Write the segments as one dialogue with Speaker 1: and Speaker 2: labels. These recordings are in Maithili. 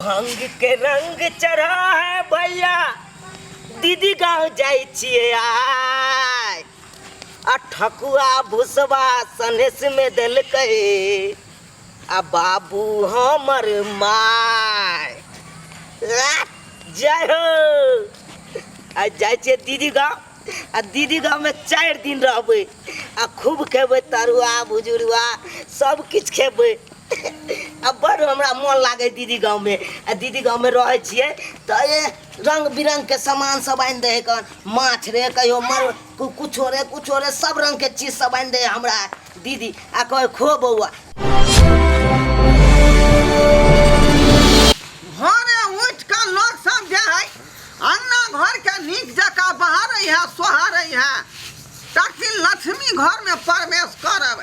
Speaker 1: भंग के रंग चढ़ा है भैया, दीदी गाँव जाइ छियै आइ। आ ठकुआ भुसबा सनेस में देलकै आ बाबू हमर माय। आ, जय हो। आ जाइ छियै दीदी गाँव, आ दीदी गाँवमे 4 दिन रहबै आ खूब खेबै तरुआ भुजुरुआ सब किछु खेबै। आ बड़ हमरा मोन लागै दीदी गाँवमे। आ दीदी गाँवमे रहै छियै तऽ ए रंग बिरंगके सामान सब आनि दै है कन, माछ रे कहियो मर कुछो रे कुछो रे, सब रंगके चीज सब आनि दै है हमरा दीदी। आ कहै खो बौआ।
Speaker 2: भोरे उठि कऽ लोक सब जे है अंगना घर के नीक जकाँ बहारै है सोहारै है तखन लक्ष्मी घर में प्रवेश करब।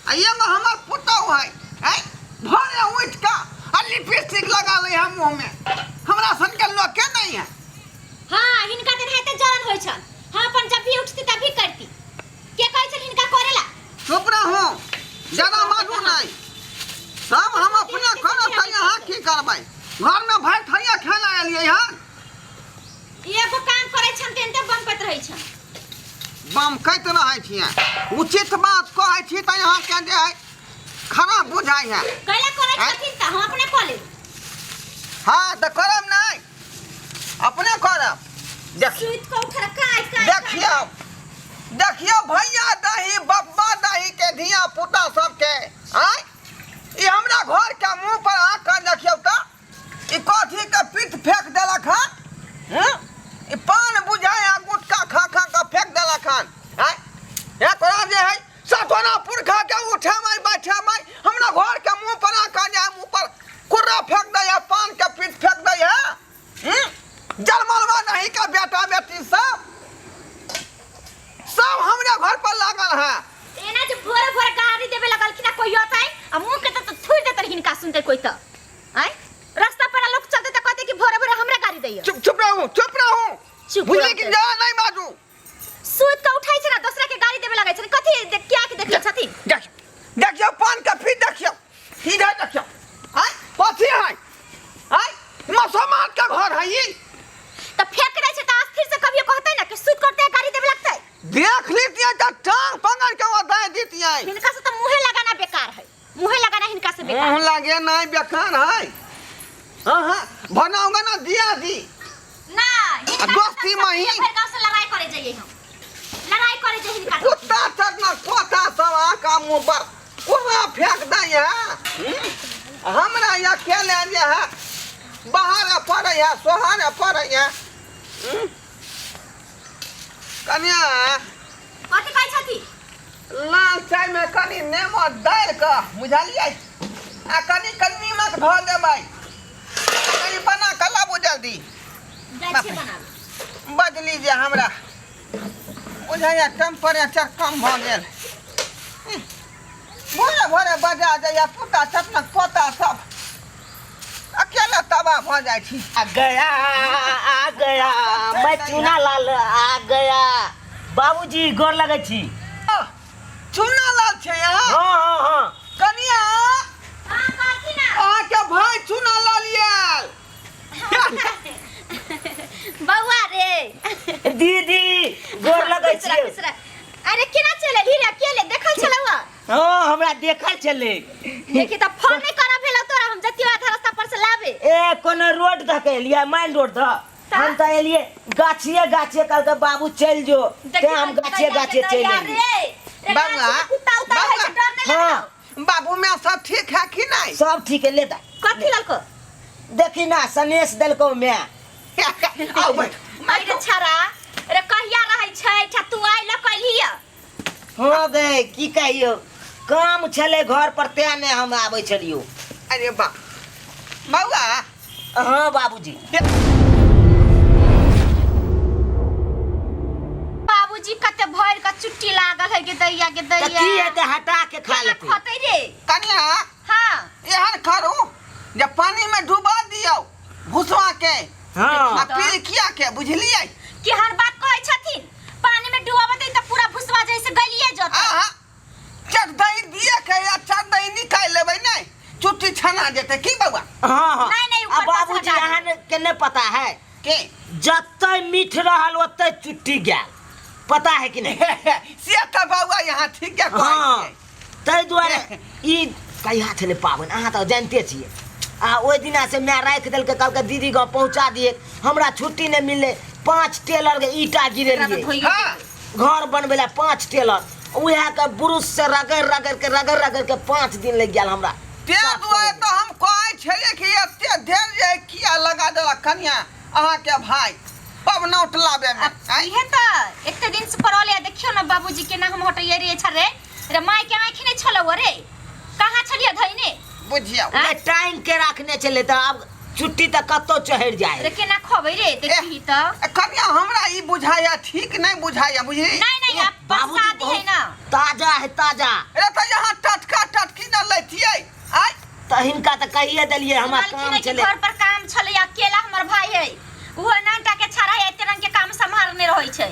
Speaker 2: आ एगो हमर पुतहु है, है भोरे उठि कऽ आ लिपस्टिक लगा लै है मुँह में, हमरा सन के लोक के नहीं है।
Speaker 3: हाँ, हिनका तऽ एनाहिते जलन होइ छन। हम अपन जब भी उठती तभी करती। के कहै छन हिनका करेला?
Speaker 2: चुप रहू, ज्यादा बाजू नहीं। सब हम अपने करब तऽ अहाँ की करबै? घर में भरि थैया खेला एलियै हन।
Speaker 3: एगो काम करै छन तऽ एनते बमकैत रहै छन।
Speaker 2: बमकैत रहै छियै। उचित बात कहै छी तऽ अहाँके जे है खराब बुझाइ है।
Speaker 3: कैला करै
Speaker 2: आँय?
Speaker 3: छथिन तऽ हम अपने कऽ लेब।
Speaker 2: हाँ तऽ करब नहि, अपने करब। देख
Speaker 3: सुति कऽ उठल काय काय।
Speaker 2: देखियौ देखियौ भैया दही बब्बा दही के धिया पुता सबके आँय, ई हमरा घर के मुंह पर आके देखियौ तऽ ई कथी के पीठ फेंक देलक हन। हूँ? ई पान बुझाय आ गुटखा खा खा के फेंक देलक हन। आँय, एकरा जे है सतोना पुरखा के उठे में बैठे में हमरा घर के मुंह पर आके जे है मुंह पर कुर्रा फेंक दै है, पान के पीठ फेंक दै है। हूँ? जलमलवा नहीं का बेटा बेटी सब सब हमरे घर पर लागल है।
Speaker 3: एना जे भोरे भोरे गाड़ी देबे लगल कि ना कोई अतै आ मुंह के त थुइ देतन हिनका सुनते कोई त। आय रास्ता पर लोग चलते त कहते कि भोरे भोरे हमरा गाड़ी दैया।
Speaker 2: चुप चुप रहू, चुप रहू।
Speaker 3: चुप
Speaker 2: बुझली कि
Speaker 3: रहते।
Speaker 2: जा नहीं बाजू।
Speaker 3: सुत के उठै छै ना दोसरा के गाड़ी देबे लगै छै, कथी देख क्या के देखले छथिन?
Speaker 2: देख देखियौ पान के फीट देखियौ, सीधा देखियौ। आय कथी है? आय मुसलमान के घर है ई।
Speaker 3: त फेंक दै छै त अस्थिर से कभियो कहतै ना कि सुत करते गाड़ी देबे लगतै।
Speaker 2: देख लीतियै त टांग पकड़ के ओ दे दीतियै।
Speaker 3: हिनका से त मुंहे लगाना बेकार है, मुंहे लगाना हिनका से बेकार।
Speaker 2: मुंह लगे नहीं बेकार है। हाँ हाँ बनाऊंगा ना दिया दी।
Speaker 3: ना हिनका
Speaker 2: आ दोस्ती
Speaker 3: से त
Speaker 2: में ही।
Speaker 3: भरि गांव से लड़ाई करे जाइए हम, लड़ाई करे जाइए हिनका से।
Speaker 2: कुत्ता चटना तोता सब आका मुंह पर कोना फेंक दै है। हमरा अकेले जे है बाहर पड़ै है सोहर पड़ै है। कनिया
Speaker 3: कथी कहै छथि?
Speaker 2: लाल चाय में कनि नेमो डालि कऽ बुझलियै, आ कनि कनि नीमक धऽ देबै, कनि बना कऽ लाबू जल्दी।
Speaker 3: जाइ छियै बनाबे।
Speaker 2: बजली जे हमरा बुझाइया टेम्परेचर कम भऽ गेल। भोरे भोरे बजा जाइया पुता चटनक पोता सब, अकेले तबाह भऽ जाइ छी।
Speaker 1: आ गया आ गया मैं चूना लाल आ गया। बाबूजी गोर लगै छी।
Speaker 2: चूना लाल छै अहाँ?
Speaker 1: हाँ हाँ हाँ।
Speaker 2: कनिया
Speaker 3: हाँ, कहती ना।
Speaker 2: अहाँके भाय चूना लाल आयल।
Speaker 3: बौआ रे।
Speaker 1: दीदी गोर लगै
Speaker 3: खुश रह,
Speaker 1: छी।
Speaker 3: खुश रह। अरे केना चले हीरा अकेले देखल छलौ?
Speaker 1: हाँ हमरा देखल छलै।
Speaker 3: देखी त फोन नहीं करा भेल तोरा, हम जतियो आधा रास्ता पर से लाबे।
Speaker 1: ए कोनो रोड धके एलियै, मेन रोड ध हम त एलियै गाछिए गाछिए, कहलकै बाबू चलि जो,
Speaker 3: देखी
Speaker 1: तें हम
Speaker 3: त
Speaker 1: गाछिए
Speaker 3: दैया
Speaker 1: गाछिए
Speaker 3: के
Speaker 1: चलि
Speaker 3: दैया
Speaker 1: एलियै।
Speaker 3: रे। रे
Speaker 2: बौआ,
Speaker 3: गाछी में कुत्ता उता रहै छै,
Speaker 2: बौआ।
Speaker 3: डर नहीं
Speaker 1: हाँ।
Speaker 3: लगलौ?
Speaker 2: बाबू मैं सब ठीक है कि नहीं?
Speaker 1: सब ठीक है, ले दा।
Speaker 3: कथी ललको?
Speaker 1: देखी ना सनेस देलकौ मैं।
Speaker 2: आओ बैठ।
Speaker 3: अरे छरा, रे कहिया रहै छै, ठा तू आइल कहिया?
Speaker 1: हाँ गे की कहियो, काम छलै घर पर तें नहि हम आबै छलियो।
Speaker 2: अरे बा बौआ।
Speaker 1: हाँ बाबूजी।
Speaker 3: बाबूजी कते भरि के चुट्टी लागल है के दैया के
Speaker 1: तऽ
Speaker 3: दैया।
Speaker 1: की हेतै, हटा के खा
Speaker 3: केना
Speaker 1: लेतै।
Speaker 3: खतै रे?
Speaker 2: कनिया।
Speaker 3: हाँ।
Speaker 2: एहन करू जे पानी में डुबा दियौ भुसवा के।
Speaker 1: हाँ।
Speaker 2: आ पीरकिया के, बुझलियै?
Speaker 3: केहन बात कहै छथिन, पानी में डुबाबतै तऽ पूरा भुसवा जैसे गलिए जतै।
Speaker 2: आहा, चट दही दिए के या चट दही निकालि लेबै नहि, चुट्टी छना जेतै की बौआ?
Speaker 1: हाँ हाँ।
Speaker 3: नहीं, नहीं,
Speaker 1: आ
Speaker 3: ऊपर
Speaker 1: बाबू नहीं पता है
Speaker 2: के
Speaker 1: जते मीठ रहल ओते चुट्टी गेल पता है कि नहीं
Speaker 2: से तऽ बौआ यहाँ ठीक है कहै
Speaker 1: हाँ
Speaker 2: छियै।
Speaker 1: ताहि दुआरे ई कहिया छलै पाबनि अहाँ तऽ जानिते छियै आ ओहि दिना से माय राखि देलकै कहलकै दीदी गाँव पहुँचा दिए हमरा छुट्टी नहि मिललै 5 टेलर के ईटा गिरेलियै
Speaker 2: हाँ
Speaker 1: घर बनबै लए 5 टेलर उएह के बुरुश से रगड़ रगड़ के रगड़ रगड़ के 5 दिन लागि गेल हमरा
Speaker 2: ते दुआरे तऽ हम कहै छलियै कि एते देर जे किया लगा देलक कनिया अहाँके भाय पबनौट लाबे में आँय?
Speaker 3: इहे तऽ एते दिन से पड़ल है देखियो ना बाबूजी केना हम हटैये रे छरे रे माय के आँखि नहीं छलौ रे कहाँ छलियै धइने
Speaker 2: बुझियौ
Speaker 3: आँय?
Speaker 1: नहि टाइम के राखने छलै तऽ आब चुट्टी तऽ कतौ चढ़ि जाय
Speaker 3: रे केना खबै रे देखी तऽ
Speaker 2: ए, कनिया हमरा ई बुझाया ठीक नहीं बुझाया बुझली
Speaker 3: नहीं नहीं आप
Speaker 1: बाबूजी
Speaker 3: प्रसादी है ना
Speaker 1: ताजा है ताजा
Speaker 2: अरे तऽ यहाँ टटका टटकी न लैतियै आय
Speaker 1: तऽ हिनका तऽ कहिए देलियै हमरा
Speaker 3: कहलखिन
Speaker 1: काम
Speaker 3: है कि
Speaker 1: छलै
Speaker 3: घर पर काम छलै अकेला हमर भाई है ओहो नानटा के छाड़ा है एते रंग के काम सम्हारने रहै छै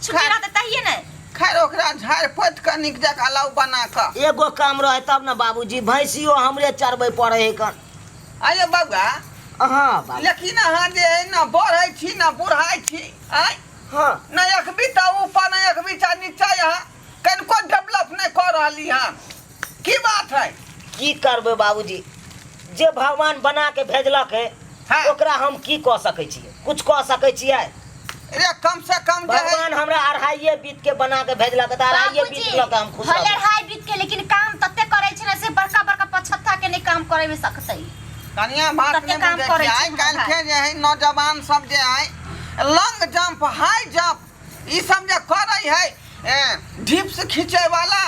Speaker 3: छुट्टी रहतै तहिए ने
Speaker 2: खैर ओकरा झाड़ि पोति कऽ नीक जकाँ लाउ बना कऽ
Speaker 1: एगो काम रहे तब ने बाबूजी भैंसियो हमरे चरबै पड़े है कन
Speaker 2: आये बौआ
Speaker 1: हाँ बाबू
Speaker 2: लेकिन अहाँ जे है न बढ़ै छी न बुढ़ाइ छी आय
Speaker 1: हाँ
Speaker 2: न एक बीता ऊपर न एक बीता नीचा यहाँ कनिको डेवलप नहि कऽ रहली हन की बात है
Speaker 1: की करबै बाबूजी जे भगवान बना के भेजलक है
Speaker 2: हाँ।
Speaker 1: ओकरा हम की कऽ सकै छियै कुछ कऽ सकै छियै
Speaker 2: रे कम से कम जे है
Speaker 1: भगवान हमरा अढ़ाइये बीत के बना के भेजलक तऽ अढ़ाइये
Speaker 3: बाबूजी
Speaker 1: बीत लऽ के हम खुश
Speaker 3: भले
Speaker 1: रहबै
Speaker 3: अढ़ाई बीत के लेकिन काम तते करै छै ने से बड़का बड़का पछत्ता के नहीं काम करे में सकतै
Speaker 2: कनिया बात
Speaker 3: कते
Speaker 2: नहि
Speaker 3: काम
Speaker 2: बुझै
Speaker 3: करै
Speaker 2: छियै
Speaker 3: छै
Speaker 2: आइ काल्हि
Speaker 3: हमर
Speaker 2: के जे है नौजवान सब जे है लॉन्ग जंप हाई जंप ई सब जे करै है ढिप्स खींचे वाला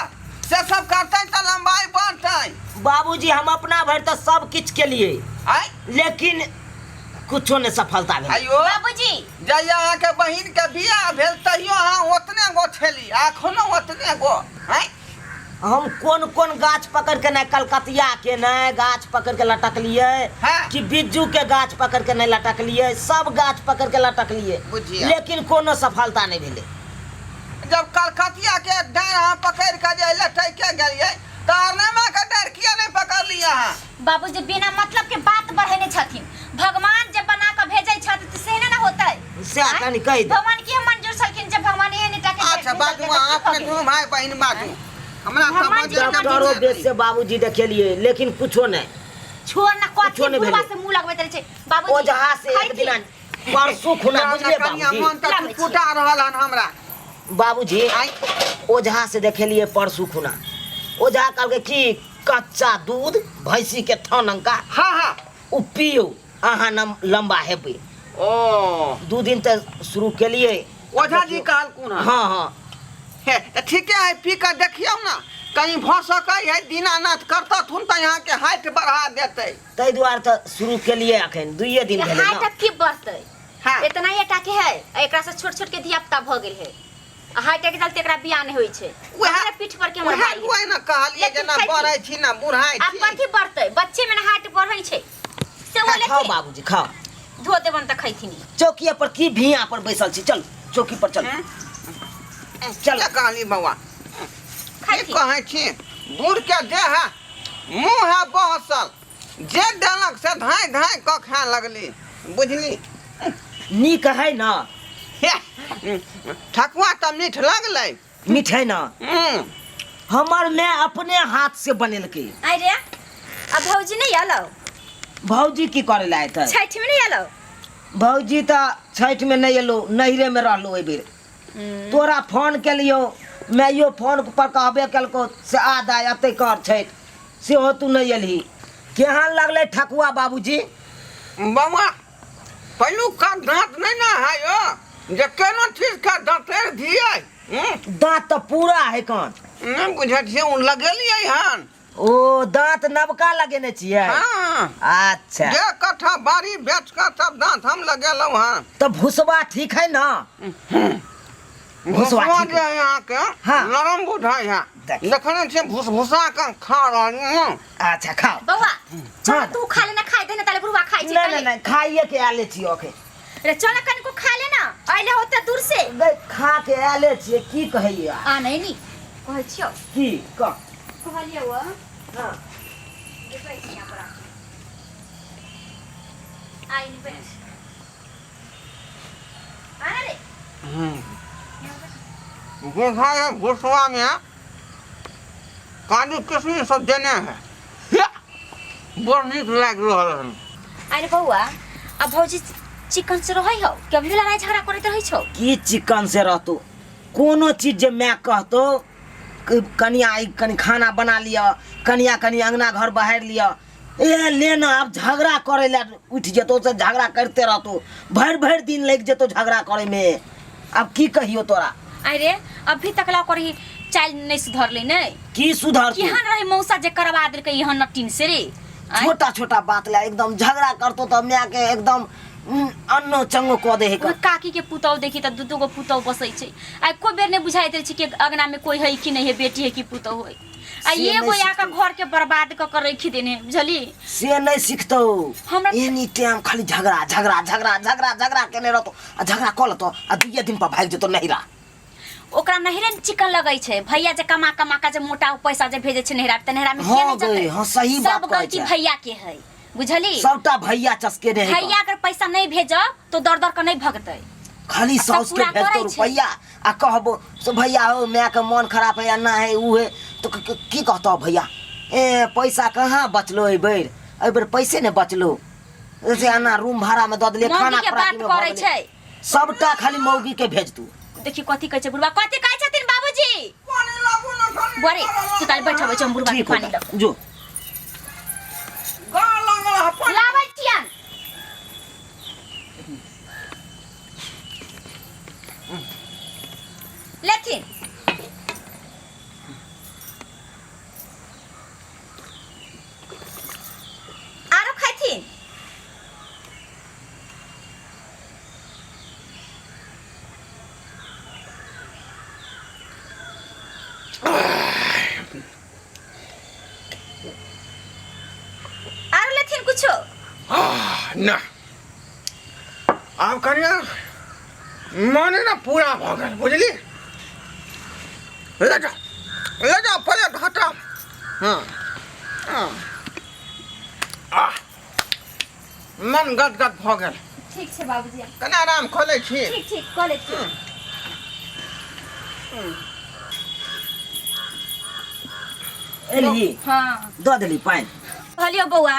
Speaker 2: से सब करतै तऽ लंबाई बढ़तै
Speaker 1: बाबूजी हम अपना भरि तऽ सब किछु केलिए
Speaker 2: आइ
Speaker 1: लेकिन कुछो नहि सफलता भेल
Speaker 2: आइयो
Speaker 3: बाबूजी
Speaker 2: जहिया अहाँके बहिन के बियाह भेल तहियो अहाँ ओतने गो छली आ एखनो ओतने गो आँय
Speaker 1: हम कोन कोन गाछ पकड़ के नहि कलकतिया के नहि गाछ पकड़ के लटकलिए
Speaker 2: हाँ।
Speaker 1: कि बिज्जू के गाछ पकड़ के नहि लटकलिए सब गाछ पकड़ के लटकलिए
Speaker 2: बुझिया।
Speaker 1: लेकिन कोनो सफलता नहि भेलै
Speaker 2: जब कलकतिया के डाँड़ अहाँ पकड़ के जे लटक के गेलियै तऽ अरनेमा के डाँड़ किया नहि पकड़लियै अहाँ
Speaker 3: बाबूजी बिना मतलब के बात बढ़ेने छथिन भगवान जे बना के भेजै छथि तऽ से ने होतै
Speaker 1: से कनि कहि दे
Speaker 3: भगवान की मंजूर छलखिन जे भगवान एहन टा के
Speaker 2: अच्छा बाजू अहाँ अपने दुनू भाई बहिन बाजू हमरा
Speaker 3: भगवान
Speaker 2: समझ
Speaker 3: जी के
Speaker 1: डॉक्टरो
Speaker 3: मंजूर
Speaker 1: बेच से बाबूजी देखेलिए लेकिन कुछो नहीं
Speaker 3: छोड़ ना
Speaker 1: कुछो
Speaker 3: कथी
Speaker 1: नहि
Speaker 3: बुढ़वा
Speaker 1: भेलै।
Speaker 3: से मुंह लगबैत रहै छै बाबूजी
Speaker 1: ओझा से एक
Speaker 3: खैथिन।
Speaker 1: दिना परसू खुना बुझलिए
Speaker 2: कनिया
Speaker 1: बाबूजी
Speaker 2: मन तऽ टूटा रहल हन हमरा
Speaker 1: बाबूजी
Speaker 2: आइ
Speaker 1: ओझा से देखेलिए परसू खुना ओझा कहलकै कि कच्चा दूध भैंसी के थन अंका
Speaker 2: हाँ हाँ
Speaker 1: ओ पियौ अहाँ न लम्बा हेबै
Speaker 2: ओ
Speaker 1: 2 दिन तऽ शुरू केलिए
Speaker 2: ओझा जी कहलखुन हन
Speaker 1: हाँ हाँ
Speaker 2: हे तऽ ठीके है पी कऽ देखियौ ने कहीं भऽ सकै है दीनानाथ करतथुन तऽ यहाँके हाइट बढ़ा देतै
Speaker 1: ताहि दुआरे तऽ शुरू केलिए अखन दुइये दिन भेलै
Speaker 3: हाइट
Speaker 1: ने
Speaker 3: अब की बढ़तै
Speaker 2: हाँ
Speaker 3: इतना ही के है आ एकरा से छोट छोट के धिया पुता भऽ गेल है आ हाइट के चलते एकरा बियाह नहि होइ छै
Speaker 2: उएह
Speaker 3: हमरा पीठ पर के हमर
Speaker 2: उएह
Speaker 3: भाई है।
Speaker 2: दुआरे ने कहलियै
Speaker 3: लेकिन
Speaker 2: जेना
Speaker 3: खैती।
Speaker 2: बढ़ै छी ने बुढ़ाइ
Speaker 3: आब
Speaker 2: छी
Speaker 3: कथी बढ़तै बच्चे में ने हाइट बढ़ै छै से वो
Speaker 1: खाओ
Speaker 3: लेथिन
Speaker 1: बाबूजी खाओ
Speaker 3: धो देबन तऽ खैथिन
Speaker 1: चौकिया पर की भिया पर बैसल छी चल चौकी पर चल चल
Speaker 2: क्या कहली बौआ की
Speaker 3: खैथिन
Speaker 2: कहै छी बूढ़ के देह है मुँह है बहसल जे देलक से धाँइ धाँइ कऽ खाय लगली बुझली
Speaker 1: नीक है ना
Speaker 2: हे, ठकुआ तऽ मीठ लगलै
Speaker 1: मीठ है ना
Speaker 2: हम्म,
Speaker 1: हमर माय अपने हाथ से बनेलकै
Speaker 3: आइ रे आ भौजी नहि एलौ
Speaker 1: भौजी की करे ला एतै
Speaker 3: छठि में नहि एलौ
Speaker 1: भौजी तऽ छठि में नहि एलौ नैहरे में रहलौ एहि बेर तोरा फोन केलियौ माइयो फोन पर कहबे केलकौ से आ दाइ एतै कर छठि सेहो तू नहि एलही केहन लगलै ठकुआ बाबूजी
Speaker 2: बौआ पहिलुका दाँत नहि ने है यौ जे केना चीजके दाँतेर दियै
Speaker 1: दाँत तऽ पूरा है कान
Speaker 2: नहि बुझै छियै ओ लगेलियै हन
Speaker 1: ओ दाँत नवका लगेने छियै
Speaker 2: हाँ
Speaker 1: अच्छा
Speaker 2: जे कट्ठा बाड़ी बेच कऽ सब दाँत हम लगेलहुँ हन
Speaker 1: तऽ भुसबा ठीक है ना भुसवा
Speaker 2: भुसवा
Speaker 1: ठीक
Speaker 2: जे है अहाँके
Speaker 1: हाँ।
Speaker 2: नरम बुझाइ है
Speaker 1: देख।
Speaker 2: देखने छियै भुसभुसा कऽ खा रहल हूँ
Speaker 1: अच्छा खाओ
Speaker 3: बौआ चल
Speaker 1: हाँ।
Speaker 3: तू खा लेना खाइ दे ना ताले बुढ़वा खाइ छै
Speaker 1: नहीं नहीं नहीं खाइए के आले छियै अखन
Speaker 3: रे चल कनिको खा लेना अइले होते दूर से
Speaker 1: गै खा के आले छियै की कहैया
Speaker 3: आ नहीं नी कहै छियौ
Speaker 1: की कह
Speaker 3: कहलियौ
Speaker 1: हाँ
Speaker 3: जे बैठ यहाँ पर आ। आइ नी बैठ
Speaker 2: गुफा है भुसवा में काजू किशमिश सब देने है बड़ नीक लागि रहल हन।
Speaker 3: अरे बौआ आ भौजी चिकन से रहै हौ कि अभी लड़ाई झगड़ा करैत रहै छौ?
Speaker 1: की चिकन से रहतो, कोनो चीज जे माय कहतो कनिया ई कनि खाना बना लिअ, कनिया कनि अंगना घर बहारि लिअ, ए ले न आब झगड़ा करे ला उठि जेतो से झगड़ा करते रहतो, भरि भरि दिन लागि जेतो झगड़ा करे में। आब की कहियो तोरा।
Speaker 3: अरे अभी तक ला ओकर ही चाल नहीं सुधरलै नै।
Speaker 1: की सुधरतौ?
Speaker 3: केहन रहे मौसा जे करवा देलकै एहन नटिन से रे? आँय?
Speaker 1: छोटा छोटा बात ला एकदम झगड़ा करतो तऽ माय के एकदम अन्नो चंगो कऽ दे है।
Speaker 3: ओहि काकी के पुतहु देखी तऽ दू दू गो पुतहु बसै छै, आ एको बेर नहि बुझाइत रहै छै कि अगना में कोई है कि नहीं है, बेटी है कि पुतहु है। आ
Speaker 1: से नहि
Speaker 3: एगो आके
Speaker 1: सिखतौ।
Speaker 3: घर के बर्बाद कऽ के रखि देने है, बुझली?
Speaker 1: से नहीं सिखतौ।
Speaker 3: हमरा-
Speaker 1: एनी टाइम खाली झगड़ा झगड़ा झगड़ा झगड़ा झगड़ा केने रहतो, आ झगड़ा कऽ लेतो आ दुइये दिन पर भागि जेतो नहिरा।
Speaker 3: ओकरा नहिरे ने चिकन लगै छै, भैया जे कमा कमा के जे मोटा पैसा जे भेजै छै नहिरा, तऽ नहिरा में किया
Speaker 1: हाँ
Speaker 3: नहि
Speaker 1: गई,
Speaker 3: जेतै?
Speaker 1: हाँ, सही बात
Speaker 3: सब
Speaker 1: कहै
Speaker 3: गलती
Speaker 1: छै।
Speaker 3: भैया के है, बुझली?
Speaker 1: सबटा भैया चसके रहे।
Speaker 3: भैया अगर पैसा नहीं भेजब तो दर दर के नहीं भगतै।
Speaker 1: खाली
Speaker 3: आ सब
Speaker 1: साउस के
Speaker 3: पूरा
Speaker 1: भेजतो
Speaker 3: करै छै।
Speaker 1: रुपैया आ कहबो से भैया हो माय के मन खराब है या ना है उ है तो की कहतो भैया, ए पैसा कहाँ बचलो एहि बेर, एहि बेर पैसे ने बचलो, जैसे एना रूम भाड़ा में दऽ देलियै,
Speaker 3: मौगी
Speaker 1: खाना
Speaker 3: के
Speaker 1: खोराकी
Speaker 3: बात
Speaker 1: में भऽ
Speaker 3: करै
Speaker 1: गेलै।
Speaker 3: छै।
Speaker 1: सबटा खाली मौगी के भेज तू।
Speaker 3: देखी कथी कहै छै बुढ़वा, कथी कहै छथिन बाबूजी?
Speaker 2: पानी लाबू ना खाली।
Speaker 3: बरे तू ताल बैठबै छौ, हम बुढ़वा के
Speaker 1: ठीक
Speaker 3: पानी
Speaker 1: होता
Speaker 3: लऽ
Speaker 1: जो।
Speaker 2: गाँव लागल है पानी।
Speaker 3: लाबै छियन। लेथिन। आरो खाथिन? आरो लेथिन कुछो?
Speaker 2: ना, आब कनिया मने ना पूरा भऽ गेल, बुझली? ले जा, ले जा प्लेट हटा। हाँ हाँ, आह, मन गदगद भऽ गेल।
Speaker 3: ठीक छै बाबूजी।
Speaker 2: कने आराम कऽ लै छी।
Speaker 3: ठीक ठीक, कऽ लै छी।
Speaker 1: एलही?
Speaker 3: हाँ।
Speaker 1: दऽ देली पानि।
Speaker 3: कहलियो बौआ,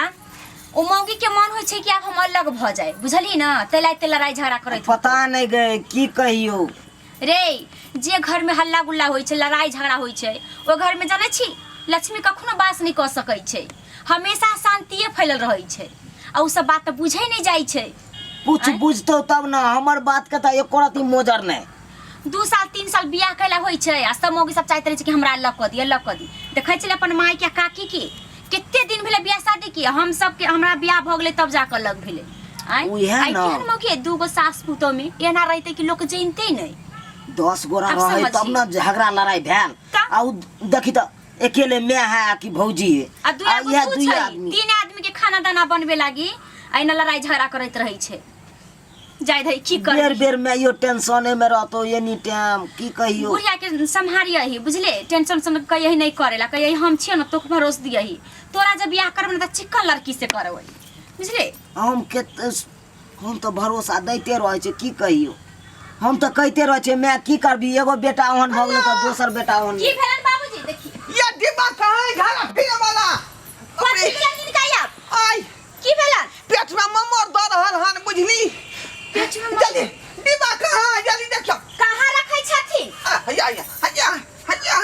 Speaker 3: ओ मौगी के मन होइ छै कि आब हम अलग भऽ जाए, बुझली न? तै एते लड़ाई झगड़ा करैत होतौ।
Speaker 1: पता नहीं गए की कहियो
Speaker 3: रे। जे घर में हल्ला गुल्ला होइ छै, लड़ाई झगड़ा होइ छै, ओ घर में जानै छी लक्ष्मी कखनो वास नहि कऽ सकै छै, हमेशा शांतिये फैलल रहै छै। आ उ सब बात तऽ बुझै नहि जाइ छै।
Speaker 1: कुछ
Speaker 3: आँय?
Speaker 1: बुझतो तब न, हमर बात के तऽ एको रति मोजर नहीं।
Speaker 3: 2 साल 3 साल बियाह कैला होइ छै आ सब मौगी सब चाहैत रहै छै कि हमरा अलग कऽ दिअ, अलग कऽ दिअ। देखै छलै अपन माय के आ काकी के कते दिन भेलै बियाह शादी के, हम सबके हमरा बियाह भऽ गेलै तब जाकऽ अलग भेलै। आँय?
Speaker 1: उएह
Speaker 3: आइ
Speaker 1: न।
Speaker 3: केहन मौगी है, दू गो सास पुतोह में एना रहितै कि लोक जनितै नहि।
Speaker 1: 10 गोरा
Speaker 3: आब
Speaker 1: रहे तब
Speaker 3: समझी।
Speaker 1: न झगड़ा लड़ाई भेल।
Speaker 3: तऽ?
Speaker 1: आ उ देखी तऽ अकेले माय है कि भौजी है।
Speaker 3: आ दू
Speaker 1: आ
Speaker 3: एगो
Speaker 1: इएह
Speaker 3: तू
Speaker 1: दुइये
Speaker 3: छै,
Speaker 1: आदमी।
Speaker 3: तीन आदमी के खाना दाना बनबे लागी आ एना लड़ाई झगड़ा करैत रहै छै। जाय धै की
Speaker 1: बेर
Speaker 3: करबी।
Speaker 1: बेर माइयो टेंशने में रहतो एनी टाइम, की कहियो।
Speaker 3: बुढ़िया के सम्हारियही, बुझले? टेंशन सन कहियही नहीं करेला, कहियही हम छियै न, तोख भरोस दियही। तोरा जब बियाह करब न तऽ चिक्कन लड़की से करबै, बुझले?
Speaker 1: हम के हम तऽ भरोसा दैते रहै छै, की कहियो। हम तऽ कहिते रहै छियै माय की करबी, एगो बेटा ओहन भऽ गेलै तऽ दोसर बेटा ओहन।
Speaker 3: की भेलन बाबूजी? देखी।
Speaker 2: ये डिब्बा कहाँ है झाड़ा फिरे वाला?
Speaker 3: कथी भेलन हिनका आब?
Speaker 2: आइ।
Speaker 3: की भेलन?
Speaker 2: पेट में ममोर दऽ रहल हन, बुझली?
Speaker 3: पेट में
Speaker 2: जल्दी डिब्बा कहाँ है, जल्दी देखियौ।
Speaker 3: कहाँ रखै छथिन?
Speaker 2: आ, हैया हैया हैया हैया,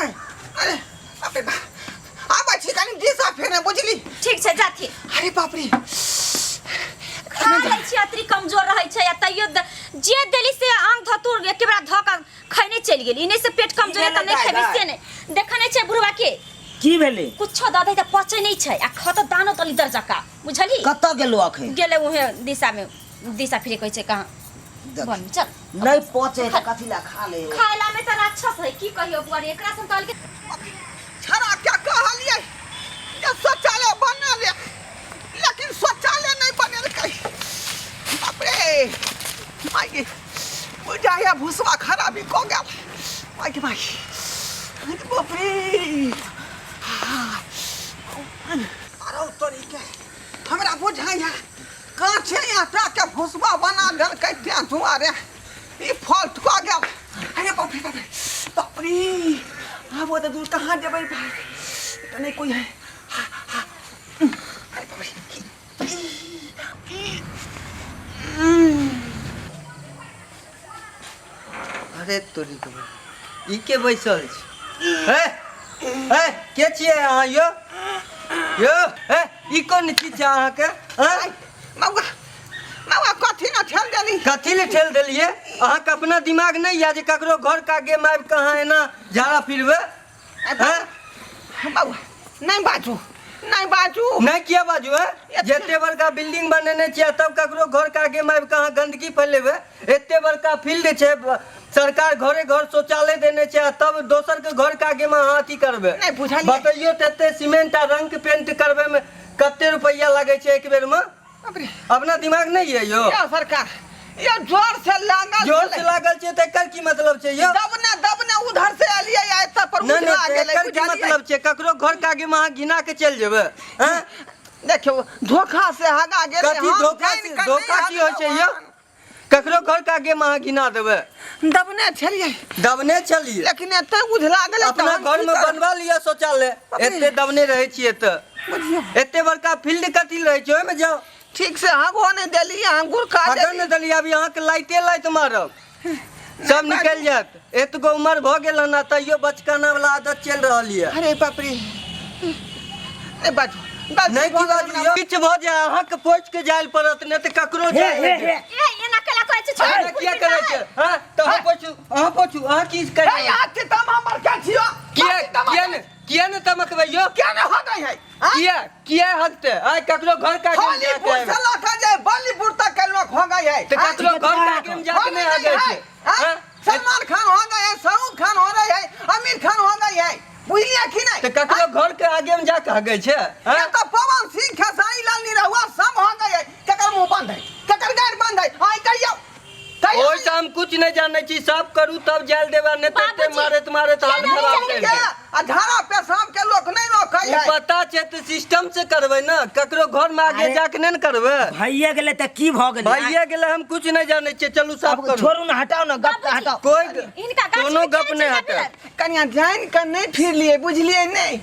Speaker 2: अरे बाप रे बाप, आबै छी कनि दिशा फेरे, बुझली?
Speaker 3: ठीक छै, जाथिन।
Speaker 2: अरे बाप रे।
Speaker 3: खा लै छी, अतरी कमजोर रहै छै आ तैयो जे देली से अंग धतूर एके बेरा धऽ कऽ खैने चलि गेली। इने से पेट कमजोर है तऽ नहि खेबै से नहि। देखै नहि छै बुढ़वा के?
Speaker 1: की भेलै?
Speaker 3: कुछो दऽ दै तऽ पचै नहि छै आ खत दानो तली दर जका, बुझली?
Speaker 1: कतऽ गेलो अखन?
Speaker 3: गेलै उहे दिशा में, दिशा फिरे कहै छै कहाँ।
Speaker 1: देख।
Speaker 3: बन चल।
Speaker 1: नहि पचे तऽ कथी ला खा ले?
Speaker 3: खायला में तऽ राक्षस है, की कहियो बुआ रे, एकरा से तऽ
Speaker 2: छड़ा क्या कहलियै जे शौचालय बना ले, लेकिन शौचालय नहि बनेलकै। बाप रे माय गे, बुझाइया भुसवा खराबी कऽ गेल। माय गे माय, अरे बाप रे। अरे तोरी के, हमरा बुझाइया काँचे आटा के भुसवा बना देलकै तें दुआरे। ई फॉल्ट कऽ गेल। अरे बाप रे बाप रे बाप रे, आब ओते दूर कहाँ जेबै भाई, एतऽ नहि कोइ है। अरे बाप रे।
Speaker 4: अरे तोरी के बहिन, ई के बैसल छै? हे हे, के छियै अहाँ यो? यो हे, ई कोन चीज छै अहाँके? हँ?
Speaker 2: बौआ बौआ, कथी ने ठेल देली?
Speaker 4: कथी ले ठेल देलियै? अहाँके अपना दिमाग नहि यऽ जे ककरो घर के आगे मे आबि कऽ अहाँ एना झाड़ा फिरबै? हँ?
Speaker 2: बौआ, नहि बाजू, नहि बाजू।
Speaker 4: नहि किया बाजू? है जते बड़का बिल्डिंग बनेने छियै तब ककरो घर के आगे मे आबि कऽ अहाँ गंदगी फैलेबै? एते बड़का फील्ड छै, सरकार घरे घर शौचालय देने छै आ तब दोसर के घर के आगे मे अहाँ अथी करबै?
Speaker 2: नहि बुझलियै।
Speaker 4: बतैयौ तऽ एते सीमेंट आ रंग पेंट करबै मे कते रुपैआ लागै छै एक बेर मे?
Speaker 2: बाप रे।
Speaker 4: अपना दिमाग नहि ये यौ?
Speaker 2: यौ सरकार, यौ जोर से लागल
Speaker 4: जोर से
Speaker 2: छलै।
Speaker 4: लागल छै तऽ एकर की मतलब छै यौ?
Speaker 2: दबने दबने उधर से एलियै आ एतऽ पर
Speaker 4: नहि
Speaker 2: उझला
Speaker 4: नहि, तऽ
Speaker 2: गेलै
Speaker 4: एकर की
Speaker 2: बुझलियै?
Speaker 4: मतलब छै? ककरो घर के आगे मे अहाँ घिना के चलि जेबै? हँ?
Speaker 2: देखियौ, धोखा से हगा गेलै।
Speaker 4: कथी
Speaker 2: हम
Speaker 4: धोखा
Speaker 2: जानि
Speaker 4: से?
Speaker 2: कऽ
Speaker 4: धोखा
Speaker 2: नहि
Speaker 4: की होइ छै यौ?
Speaker 2: हगलहुँ।
Speaker 4: ककरो घर के आगे मे अहाँ घिना देबै?
Speaker 2: दबने छलियै।
Speaker 4: दबने छलियै,
Speaker 2: लेकिन एते उझला गेलै तऽ
Speaker 4: अपना
Speaker 2: हम
Speaker 4: घर
Speaker 2: की
Speaker 4: मे
Speaker 2: करब?
Speaker 4: बनवा लिअ शौचालय। एते दबने रहै छियै तऽ
Speaker 2: बुझियौ,
Speaker 4: एते बड़का फील्ड कथी लए रहै छै? ओहिमे जाउ।
Speaker 2: ठीक से हगो नहि देली, अहाँ गुड़का
Speaker 4: अगर
Speaker 2: देली।
Speaker 4: नहि देलियै, अभी अहाँके लाइटे लाइट मारब, सब निकलि जायत। एतगो उमर भऽ गेल हन आ तैयो बचकाना वाला आदत चलि रहल यऽ।
Speaker 2: अरे बाप रे, नहि बाजू, गलती
Speaker 4: नहि
Speaker 2: भऽ
Speaker 4: की
Speaker 2: गेल
Speaker 4: बाजू
Speaker 2: हमरा।
Speaker 4: यौ? किछु भऽ जाय, अहाँके पोछि के जाय लए पड़त, नहि तऽ ककरो
Speaker 1: हे
Speaker 4: जाय
Speaker 1: हे
Speaker 4: नहि
Speaker 1: हे।
Speaker 4: देत।
Speaker 3: ए, एना केला करै छै? छोड़।
Speaker 4: एना किया करै छै? हँ, तऽ अहाँ पोछू, अहाँ पोछू, अहाँ की
Speaker 2: हे
Speaker 4: करै?
Speaker 2: यहाँ के तम हमर के छियो?
Speaker 4: किया किया ने किया ने तमकबै यौ?
Speaker 2: क्या ने हो गई है? आँय?
Speaker 4: किया किया हकते आइ ककरो घर का
Speaker 2: हॉलीवुड से लऽ के जे बॉलीवुड तक के लोग हो गई है।
Speaker 4: तऽ
Speaker 2: आँय?
Speaker 4: ककरो घर का आगे में जाके नहि हगै छै?
Speaker 2: आँय?
Speaker 4: हँ?
Speaker 2: सलमान खान हो गए है, शाहरुख खान हो रहे है, आमिर खान हो गई है, बुझलिए कि नहीं?
Speaker 4: तऽ ककरो घर के आगे में जाके हगै छै? हँ?
Speaker 2: ये तो पवन सिंह, खेसारी लाल, निरहुआ सब हो गए है। केकर मुंह बंद है, केकर गाड़ बंद है? आइ कहियो कहियो।
Speaker 4: ओहिसँ हम कुछ नहि जानै छी। साफ करू तब जायल देबै, नहि तऽ एते
Speaker 3: बाबूजी,
Speaker 4: मारैत मारैत हालत
Speaker 3: चलो,
Speaker 4: खराब
Speaker 3: चलो,
Speaker 4: करि
Speaker 2: के
Speaker 4: देब।
Speaker 2: आ झाड़ा पेशाब के लोक नहीं रोकै
Speaker 4: ओ
Speaker 2: है।
Speaker 4: पता छै तऽ सिस्टम से करबै ने, ककरो घर में आगे
Speaker 1: अरे-
Speaker 4: जाके नहि ने करबै।
Speaker 1: भैया गेलै तऽ की भऽ गेलै?
Speaker 4: भइए गेलै, हम कुछ नहि जानै छियै। चलू साफ
Speaker 1: आब
Speaker 4: करू।
Speaker 1: छोड़ू ने, हटाउ ने गप के, हटाउ।
Speaker 4: कोई
Speaker 3: हिनका गाछ
Speaker 4: कोनो
Speaker 3: में
Speaker 4: गप
Speaker 3: किया
Speaker 4: नहि
Speaker 3: चढ़ा
Speaker 4: हटत।
Speaker 3: देलक?
Speaker 2: कनिया जानि के नहीं फिरलिए, बुझलिए नहीं?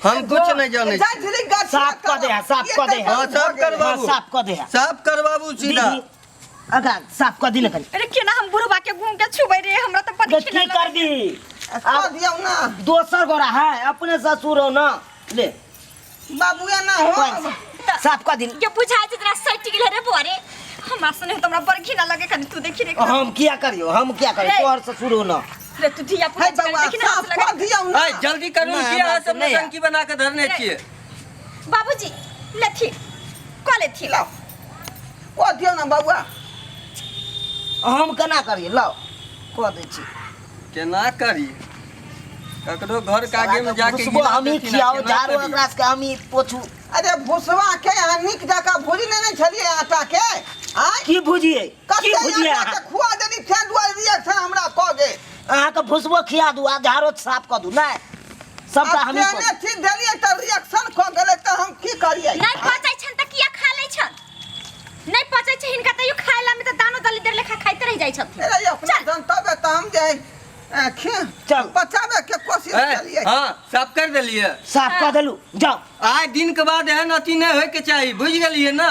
Speaker 4: हम कुछ नहीं जानै छी।
Speaker 2: जाइ छली गाछ।
Speaker 1: साफ कऽ दे, साफ कऽ दे।
Speaker 4: हाँ, साफ करबाबू।
Speaker 1: हाँ, साफ कऽ दे।
Speaker 4: साफ करबाबू सीधा।
Speaker 1: दीदी, अगा साफ कऽ दी ने कनी।
Speaker 3: अरे, केना हम बुढ़बा के घूम के छुबै रे? हमरा तऽ बड़
Speaker 1: गे, की
Speaker 3: घिना लगै।
Speaker 1: कर दी?
Speaker 2: कऽ दियौ ना।
Speaker 1: दोसर गोरा है, अपने ससुर हो ना, ले।
Speaker 2: बाबुआ ना हो।
Speaker 1: साफ कऽ दी।
Speaker 3: के बुझाइ छै तोरा सटि गेल रे बुआ रे। हमरा सुने तऽ हमरा बड़ घिना लगे। कनी तू देखी रे।
Speaker 1: हम किया करियो? हम किया करियो?
Speaker 3: रे।
Speaker 1: तोहर ससुर हो ना।
Speaker 3: रे, तू धिया
Speaker 2: हे
Speaker 3: पुता
Speaker 2: बौआ,
Speaker 3: देखी ना,
Speaker 2: साफ
Speaker 3: हंस लगे।
Speaker 2: कऽ दियौ ना।
Speaker 4: ऐ जल्दी करू।
Speaker 1: नहि,
Speaker 4: किया
Speaker 1: हमरा
Speaker 4: अहाँ सब
Speaker 1: से नहि
Speaker 4: नौटंकी बना के धरने छियै?
Speaker 3: बाबूजी, लेथी कऽ लेथी।
Speaker 2: लाउ, कऽ दियौ ना बौआ।
Speaker 1: हम केना करियै? लाउ, कऽ दै छी।
Speaker 4: केना करी? ककरो घर के आगे में जाके
Speaker 1: भुसबो
Speaker 4: गिरा
Speaker 1: हमही
Speaker 4: देथिन आ
Speaker 1: खियाओ,
Speaker 4: केना
Speaker 1: झाड़ू
Speaker 4: करी?
Speaker 1: ओकरा सबके हमही पोछू।
Speaker 2: अरे, भुसवा के अहाँ नीक जकाँ भुजि नेने छलियै आटा के? आँय?
Speaker 1: की भुजियै? की
Speaker 2: कते
Speaker 1: भुजियै?
Speaker 2: आटा के
Speaker 1: अहाँ
Speaker 2: खुआ देली, तें दुआरे रिएक्शन हमरा कऽ गेल।
Speaker 1: अहाँके भुसबो खिया दू आ झाड़ो साफ कऽ दू? नहि, सबटा
Speaker 2: आ
Speaker 1: हमही
Speaker 2: तेहने
Speaker 1: करू।
Speaker 2: चीज देलियै तऽ रिएक्शन कऽ गेलै, तऽ हम की करियै?
Speaker 3: नहि पचै छनि तऽ किया खा लै छनि? नहि पचै छै हिनका तैयो खाय ला में तऽ दानो दली देर लेखा खाइते रहि जाइ छथिन।
Speaker 2: अरे, अपना
Speaker 3: चल।
Speaker 2: जनतबे तऽ हम जे
Speaker 1: चल।
Speaker 2: बचाबे के कोशिश
Speaker 4: ऐ,
Speaker 2: केलियै।
Speaker 4: हाँ, साफ कर देलियै।
Speaker 1: साफ कऽ देलू, जाउ।
Speaker 4: आइ दिन के बाद एहन अथी नहि होय के चाही, बुझि गेलियै ने?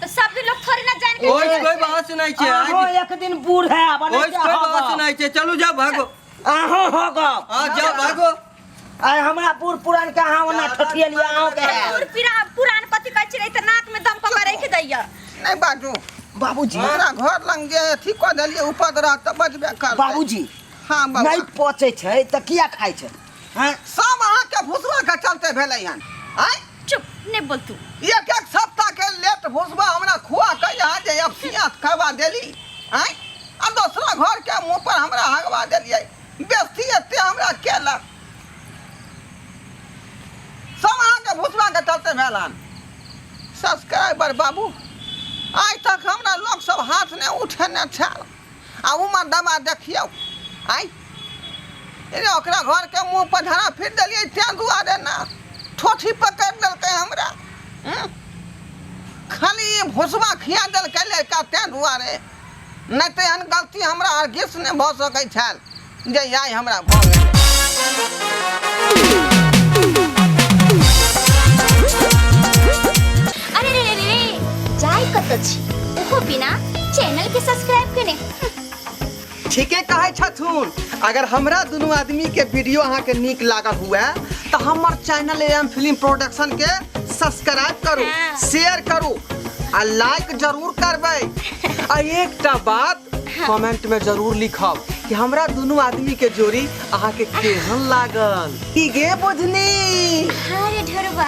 Speaker 3: तऽ सब दिन लोग थोड़ी ना जान के
Speaker 4: ओहि कोई बहस नहि छै आइ।
Speaker 1: अहाँ एक दिन बूढ़ है
Speaker 4: ओहि कोई बहस नहि छै। चलू, जाउ, भागो।
Speaker 1: अहाँ हो गप।
Speaker 4: हाँ, जाउ, भागो।
Speaker 1: आइ हमरा बूढ़ पुरान के अहाँ ओना ठठियलियै, अहाँ के है।
Speaker 3: बूढ़ पिरा पुरान कथी कहै छै रे? तऽ नाक में दम कऽ के राखि दैया।
Speaker 2: नहि बाजू।
Speaker 1: बाबूजी।
Speaker 2: हमरा घर लग जे अथी कऽ देलियै उपद्रव, तऽ बजबे करतै।
Speaker 1: बाबूजी।
Speaker 2: हाँ बाबा।
Speaker 1: नहि पचै छै तऽ किया खाइ छै? हँ?
Speaker 2: सब अहाँके भुसवा के चलते भेलै हन। आँय?
Speaker 3: चुप, नहि बोल तू।
Speaker 2: एक एक सप्ताह के लेट भुसवा हमरा खुआ के यहाँ जे अफसिया खवा देली। आँय, आ दोसरा घर के मुँह पर हमरा हगवा देलियै। बेस्ती एते हमरा केलक। सब अहाँके भुसवा के चलते भेल हन। सब्सक्राइबर बाबू, आइ तक हमरा लोक सब हाथ नहि उठेने छल आ उमर दबा देखियौ। आइ रे, ओकरा घरके मुँह पर धरा फिर देलियै, तें दुआरे ने ठोठी पकड़ि देलकै हमरा। हूँ? खाली ई भुसवा खिया देलकै लड़का, तें दुआरे। नहि तऽ एहन गलती हमरा हरगिज नहि भऽ सकै छल जे आइ हमरा भऽ गेल।
Speaker 3: अरे रे रे रे, जाय कतऽ छी ओहो बिना चैनल के सब्सक्राइब केने?
Speaker 2: ठीके कहै छथुन। अगर हमरा दुनू आदमी के वीडियो अहाँके नीक लागल हुए तऽ हमर चैनल एम फिल्म प्रोडक्शन के सब्सक्राइब करू, शेयर करू आ लाइक जरूर करबै। आ एकटा बात कमेंट में जरूर लिखब कि हमरा दुनू आदमी के जोड़ी अहाँके केहन लागल। की गे बुझनी?
Speaker 3: हाँ रे ढोरबा।